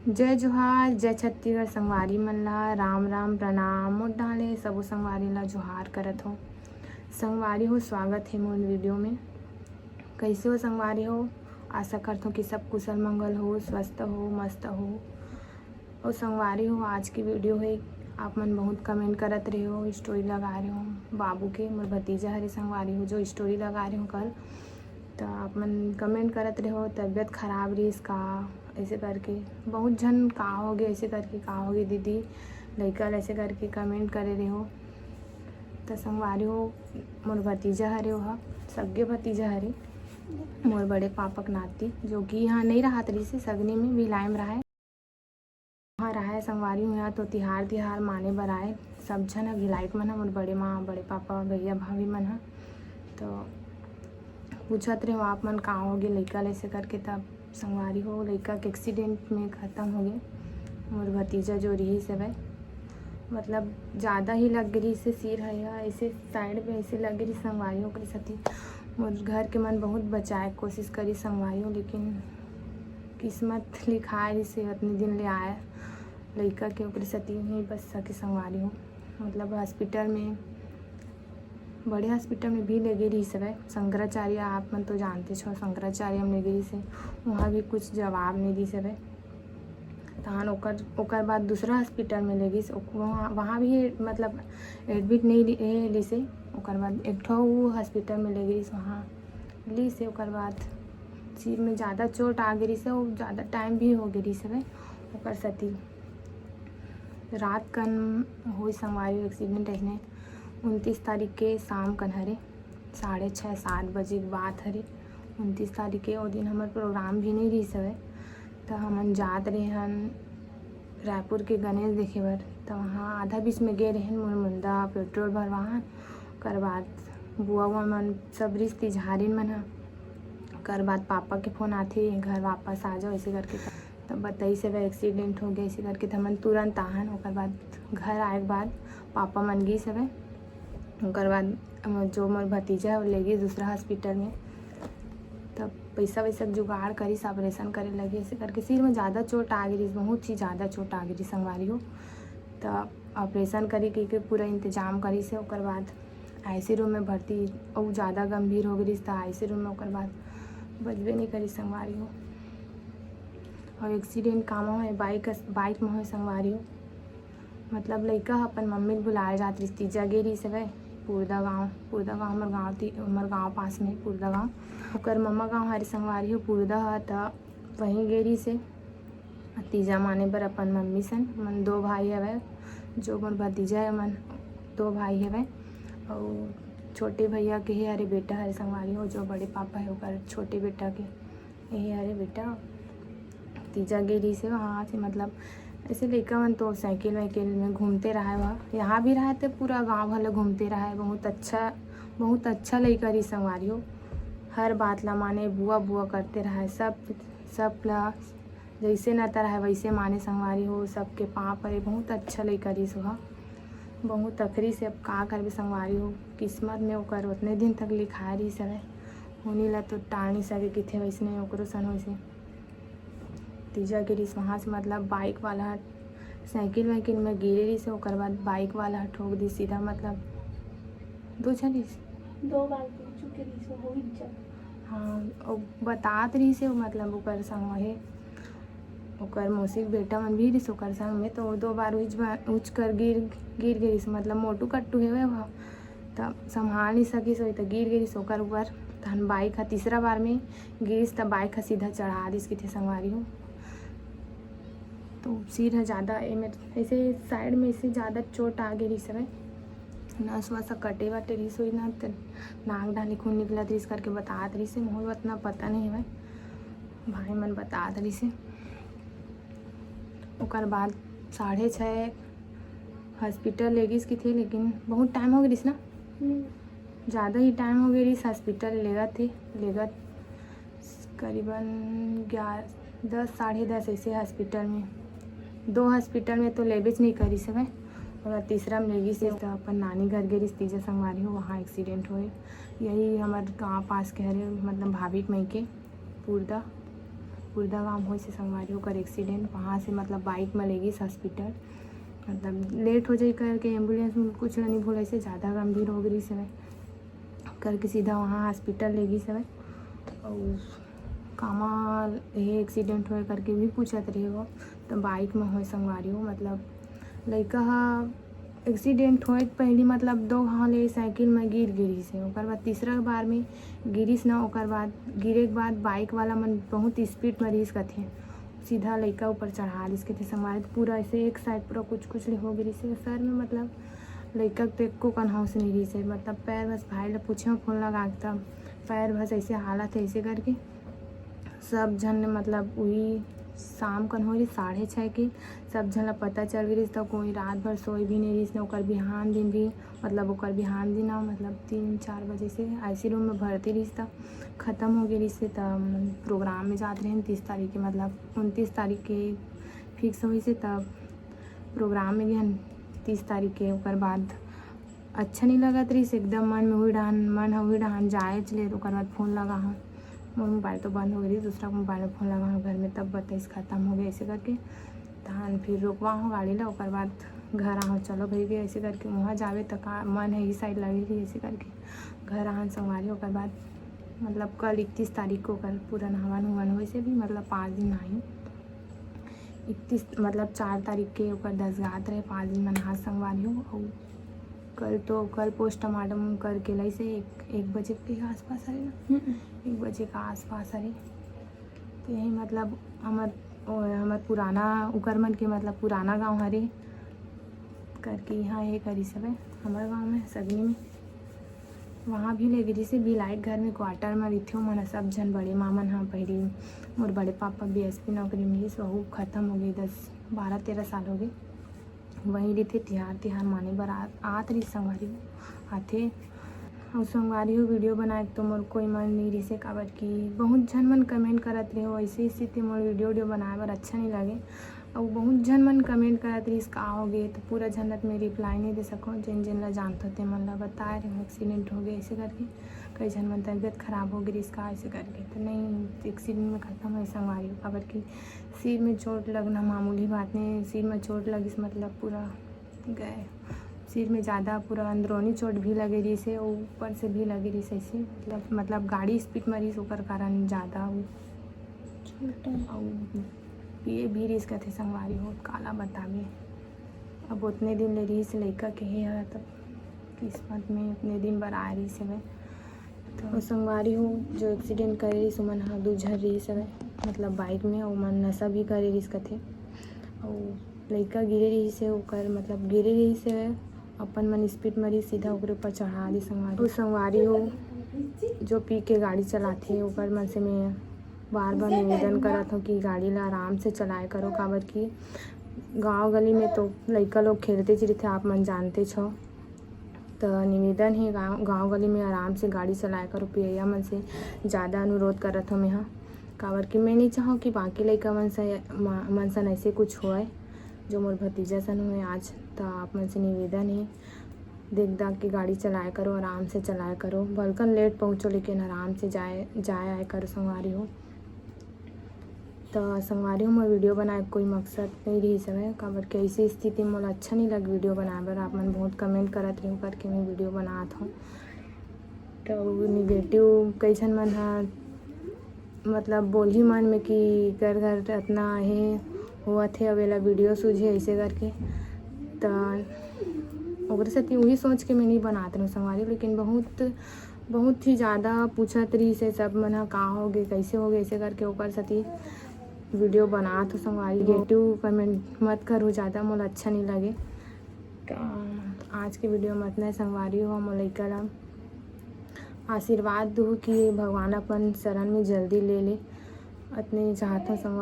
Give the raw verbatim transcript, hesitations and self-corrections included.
जय जोहार, जय छत्तीसगढ़ संगवारी मन ला, राम राम, प्रणाम। मोर डाले सबो संगवारी ला जोहार करत हो। संगवारी हो, स्वागत हे मोर वीडियो में। कैसे हो संगवारी हो? आशा करत हो कि सब कुशल मंगल हो, स्वस्थ हो, मस्त हो। और संगवारी हो, आज की वीडियो है, आप मन बहुत कमेंट करत रहे हो, स्टोरी लगा रहे हो बाबू के, मोर भतीजा हरे संगवारी हो, जो स्टोरी लगा रहे हो कल, तो आप मन कमेंट करत रहे हो तबीयत खराब रहिस का, ऐसे करके बहुत झन का हो गए, ऐसे करके का हो गए दीदी, लइका ल ऐसे करके कमेंट करे रहे हो। तो संगवारी हो, मोर भतीजा हरे, ओहा सगे भतीजा हरे, मोर बड़े पापा के नाती, जो कि यहाँ नहीं रहत रहिस हे, सगनी में भिलाई में रहा है। वहाँ रहा है संगवारी हो, यहाँ तो तिहार तिहार माने बर आए, सब झन ह भिलाई के मन ह, मोर बड़े माँ, बड़े पापा, भैया, भाभी मन ह। तो पूछत रहे हो आप मन का हो गए लइका ल ऐसे करके, तब संगवारी हो, लइका के एक्सीडेंट में खत्म हो गए। मोर भतीजा जो रहिस हवय, मतलब ज़्यादा ही लग रहिस हे, सिर ह ऐसे साइड में ऐसे लग रहिस संगवारी हो, ओकरे सेती मोर घर के मन बहुत बचाए के कोशिश करिस संगवारी हो, लेकिन किस्मत लिखाए रहिस हे, अतने दिन ले आए लइका के, ओकरे सेती नहीं बच सके संगवारी हो। मतलब हॉस्पिटल में, बड़े हॉस्पिटल में भी ले गे रहिस हवय शंकराचार्य, आप मन तो जानते हो शंकराचार्य में ले गे रहिस हे, वहाँ भी कुछ जवाब नहीं दिस हवय। तहन ओकर ओकर बाद दूसरा हॉस्पिटल में ले गिस, ओक-, वहाँ वहाँ भी मतलब एडमिट नहीं रि-, ए, लिस हे। ओकर बाद एक ठो उ हॉस्पिटल में ले गिस, वहाँ लिस हे। ओकर बाद सिर में ज़्यादा चोट आ गे रिस हे, वो ज़्यादा टाइम भी हो गे रिस हवय। ओकर सेती रात कन होइस संगवारी एक्सीडेंट, अइसने उनतीस तारीख के शाम कन हरे, साढ़े छः सात बजे के बात हरे। उनतीस तारीख के ओ दिन हमर प्रोग्राम भी नहीं रिस हवय, त हमन जात रेहन रायपुर के गणेश देखे बर। त वहाँ आधा बीच में गे रेहन, मोर मुंदा पेट्रोल भरवाहन। ओकर बाद बुआ उआ मन सब रिस, तिजहारिन मन ह। ओकर बाद पापा के फोन आथे, "घर वापस आ जाओ," ऐसे करके। त, त बताइस हवय एक्सीडेंट हो गया, ऐसे करके। त हमन तुरंत आहन। ओकर बाद घर आए के बाद पापा मन गिस हवय। ओकर बाद हमर जो मोर भतीजा है, वो ले गिस दूसरा हॉस्पिटल में। तब पैसा वैसा के जुगाड़ करिस, ऑपरेशन करे लगे, ऐसे करके। सिर में ज़्यादा चोट आ गे रिस, बहुत ही ज़्यादा चोट आ गे रिस संगवारी हो। तब ऑपरेशन करे के, के पूरा इंतजाम करिस हे। ओकर बाद आईसीयू रूम में भर्ती, अउ ज़्यादा गंभीर हो गे रिस, त आईसीयू रूम में ओकर बाद बचबे नहीं करिस संगवारी हो। और एक्सीडेंट कामा होय, बाइक, बाइक में होय संगवारी हो। मतलब लइका ह अपन मम्मी ल बुलाए जात रिस, तीजा गे रिस हवय पुरदा गाँव। पुरदा गाँव हमर गाँव ती-, हमर गाँव पास में पुरदा गाँव। ओकर ममा गाँव हरे संगवारी हो पुरदा ह, त वहीं गे रिस हे। तीजा माने बर अपन मम्मी सन। मन दो भाई हवय, जो मोर भतीजा हे, मन दो भाई हवय। अउ छोटे भैया के हे हरे बेटा हरे संगवारी हो, जो बड़े पापा हे ओकर छोटे बेटा के। यही अरे बेटा, तीजा गे रिस हे वहाँ से, मतलब ऐसे लइका मन तो साइकिल वाइकिल में घूमते रहे, वह यहाँ भी रहे थे, पूरा गाँव भर घूमते रहे। बहुत अच्छा, बहुत अच्छा लइका रिस संगवारी हो। हर बात ला माने, बुआ बुआ करते रहे, सब, सब ला जैसे नता रहे वैसे माने संगवारी हो, सबके पाँव परे। बहुत अच्छा लइका रिस वह, बहुत अखरी से। अब का करबे संगवारी हो, किस्मत में ओकर उतने दिन तक लिखाए रिस हवय। होनी ला तो टाल नहीं सके किथे, वैसने ओकरो सन होइसे। तीजा गे रिस वहाँ से, मतलब बाइक वाला ह साइकिल वाइकिल में गिरे रिस, ओकर बाद बाइक वाला ह ठोक दिस सीधा, मतलब दो झन रिस। दो बार टूट चुके रिस, वो हो ही जा। हाँ, वो बतात रिस हे, मतलब ओकर संग हे, ओकर मौसी के बेटा मन भी रिस ओकर संग में, तो वो दो बार उच बा-, उच कर गिर, गिर गे रिस, मतलब मोटू कट्टू हेवय वह। त संभाल नहीं सकिस होई, त गिर गे रिस ओकर ऊपर। तहन बाइक ह तीसरा बार में गिरिस, त बाइक ह सीधा चढ़ा दिस किथे संगवारी हो। तो सिर ह ज़्यादा एमे ऐसे साइड में ऐसे ज़्यादा चोट आ गे रिस हवय। नस वस ह कटे वटे रिस होई ना, त नाक डाली खून निकलत रिस करके बतात रिस हे। मोहन उतना पता नहीं हवय, भाई मन बतात रिस हे। ओकर बाद साढ़े छः हॉस्पिटल ले गिस किथे, लेकिन बहुत टाइम हो गे रिस ना, हम्म। ज़्यादा ही टाइम हो गे रिस हॉस्पिटल लेगत हे, लेगत करीबन ग्यारह, दस, साढ़े दस ऐसे हॉस्पिटल में, दो हॉस्पिटल में तो लेबेच नहीं करिस हवय, और तीसरा में ले गिस हे, तो अपन नानी घर गे रिस तीजा संगवारी हो, वहाँ एक्सीडेंट होए। यही हमर गाँव पास के हरे, मतलब भाभी के मइके। पुरदा। पुरदा गांव होइस हे संगवारी, ओकर एक्सीडेंट, वहाँ से मतलब बाइक में लेगिस हॉस्पिटल। मतलब लेट हो जाई करके एम्बुलेंस में कुछ नहीं भूल, ऐसे ज़्यादा गंभीर हो गई से करके सीधा वहाँ हॉस्पिटल लेगिस हवय। अउ कामा ये एक्सीडेंट होए करके भी पूछत रहे हो, तो बाइक में होए संगवारी हो। मतलब लइका ह एक्सीडेंट होए के पहली मतलब दो घाव ले साइकिल में गिर गिरिस हे, ओकर बाद तीसरा बार में गिरिस ना, ओकर बाद गिरे के बाद बाइक वाला मन बहुत स्पीड में रहिस कथे, सीधा लइका ऊपर चढ़ा दिस कथे संगवारी। तो पूरा ऐसे एक साइड पूरा कुछ कुछ ले हो गिरिस हे सर में, मतलब लइका के तो एको कन होश नहीं रहिस हे। मतलब पैर भस भाई ला पूछे फोन लगा के, तब पैर भस ऐसे हालत है ऐसे करके सब झन ने मतलब उही शाम कन हो रही साढ़े छः के सब झन ला पता चल गई रहिस। तो कोई रात भर सोए भी नहीं रहिस ने, ओकर बिहान दिन भी मतलब ओकर बिहान दिन आ, मतलब तीन चार बजे से आईसीयू रूम में भर्ती रहिस, त खत्म हो गई रहिस। त प्रोग्राम में जात रहे तीस तारीख के, मतलब उनतीस तारीख के फिक्स होइस हे, तब प्रोग्राम में गए तीस तारीख के। ओकर बाद अच्छा नहीं लगत रहिस एकदम, मन में हुई डहान, मन हुई डहान जाए चले। ओकर बाद फोन लगा हाँ, मोर मोबाइल तो बंद हो गई, दूसरा मोबाइल में फोन लगा हाँ घर में, तब बताइस खत्म हो गया ऐसे करके। तहन फिर रोकवा हो गाड़ी ला, ओकर बाद घर आहो, चलो भाई भी ऐसे करके वहाँ जावे तो का मन है इस साइड लगे रही ऐसे करके घर आहन संगवारी। ओकर बाद मतलब कल इकतीस तारीख को ओकर पूरा नहावन उहावन होइस हे भी, मतलब पाँच दिन नहाई। इकतीस मतलब चार तारीख के ओकर दसगात रहे, पाँच दिन मनाहा संगवारी हो। अउ कल तो कल पोस्टमार्टम करके लइस हे एक, एक बजे के आसपास हरे ना, एक बजे के आसपास हरे। तो यही मतलब हमर हमर पुराना उकर मन के मतलब पुराना गांव हरे करके यहाँ ये करिस हवे हमर गांव में सगनी में। वहाँ भी ले गिरिस हे बिलाइट घर में क्वार्टर में रहिथे ओमन ह सब झन, बड़े मामन ह पहिली मोर बड़े पापा बीएसपी नौकरी में रहिस, वहू खत्म हो गई, दस बारह तेरह साल हो गए। वहीं रहिथे, तिहार तिहार माने बर आत रहिस संगवारी हो, आथे। अउ संगवारी हो वीडियो बनाए के तो मोर कोई मन नहीं रहिस हे, काबर कि बहुत झन मन कमेंट करत रहे हो, ऐसे स्थिति मोर वीडियो वीडियो बनाए बर अच्छा नहीं लगे। अउ बहुत झन मन कमेंट करत रहिस का हो गए, तो पूरा झन ला तो मैं रिप्लाई नहीं दे सकूँ। जिन जिन ला जानत हो ते मन ला बताए रहे हो एक्सीडेंट हो गए ऐसे करके, कई झन मन तबियत खराब हो गई रहिस का ऐसे करके, तो नहीं, एक्सीडेंट में खत्म है संगवारी हो, काबर कि सिर में चोट लगना मामूली बात नहीं, सिर में चोट लगिस मतलब पूरा गए। सिर में ज़्यादा पूरा अंदरूनी चोट भी लगे रहिस हे, ऊपर से भी लगे रहिस हे ऐसे, मतलब मतलब गाड़ी स्पीड में रहिस ओकर कारण ज़्यादा अउ पिए भी रहिस कथे संगवारी हो, काला बतावे। अब उतने दिन ले रहिस लइका के हे ह, तब किस्मत में उतने दिन बर आए रहिस हवे। तो संगवारी हो, जो एक्सीडेंट करे रहिस ओमन ह दू झन रहिस हवे, मतलब बाइक में, ओमन नशा भी करे रहिस कथे। अउ लइका गिरे रहिस हे, ओकर मतलब गिरे रहिस हे, अपन मन स्पीड में रहिस, सीधा ओकरे ऊपर चढ़ा दिस संगवारी। अउ संगवारी हो, जो पी के गाड़ी चलाथे ओकर मन से मैं बार बार निवेदन करत हूँ कि गाड़ी ला आराम से चलाए करो, काबर कि गांव गली में तो लइका लोग खेलते रहिथे, आप मन जानते हो। तो निवेदन है गांव गांव गली में आराम से गाड़ी चलाए करो, पियैया मन से ज़्यादा अनुरोध करत हूँ मैं ह, काबर कि मैं नहीं चाहूँ कि बाकी लइका मन से मन सन ऐसे कुछ होए जो मोर भतीजा सन हुए आज। तो आप मन से निवेदन है, देख दाख के गाड़ी चलाए करो, आराम से चलाए करो, भलकन लेट पहुँचो लेकिन आराम से जाए जाए आए करो संगवारी हो। तो संगवारी हो, मोर वीडियो बनाए के कोई मकसद नहीं रहिस हवे, काबर कि ऐसी स्थिति में मोला अच्छा नहीं लगे वीडियो बनाए बर। आप मन बहुत कमेंट करत रहो करके मैं वीडियो बनात हूँ। तो निगेटिव कई झन मन ह मतलब बोलही मन में कि कर घर अतना हे होवत हे, अब एला वीडियो सूझे ऐसे करके। तो ओकरे सेती उही सोच के मैं नहीं बनात रहूँ संगवारी, लेकिन बहुत बहुत ही ज़्यादा पूछत रहिस हे सब मन ह, का हो गे, कैसे हो गे, ऐसे करके ओकर सेती वीडियो बनात हो संगवारी। निगेटिव कमेंट मत करो ज़्यादा, मोला अच्छा नहीं लगे। तो आज के वीडियो में अतना ही संगवारी हो, मोर लइका ला आशीर्वाद दू कि भगवान अपन शरण में जल्दी ले ले, अतने चाहत हूँ संगवारी।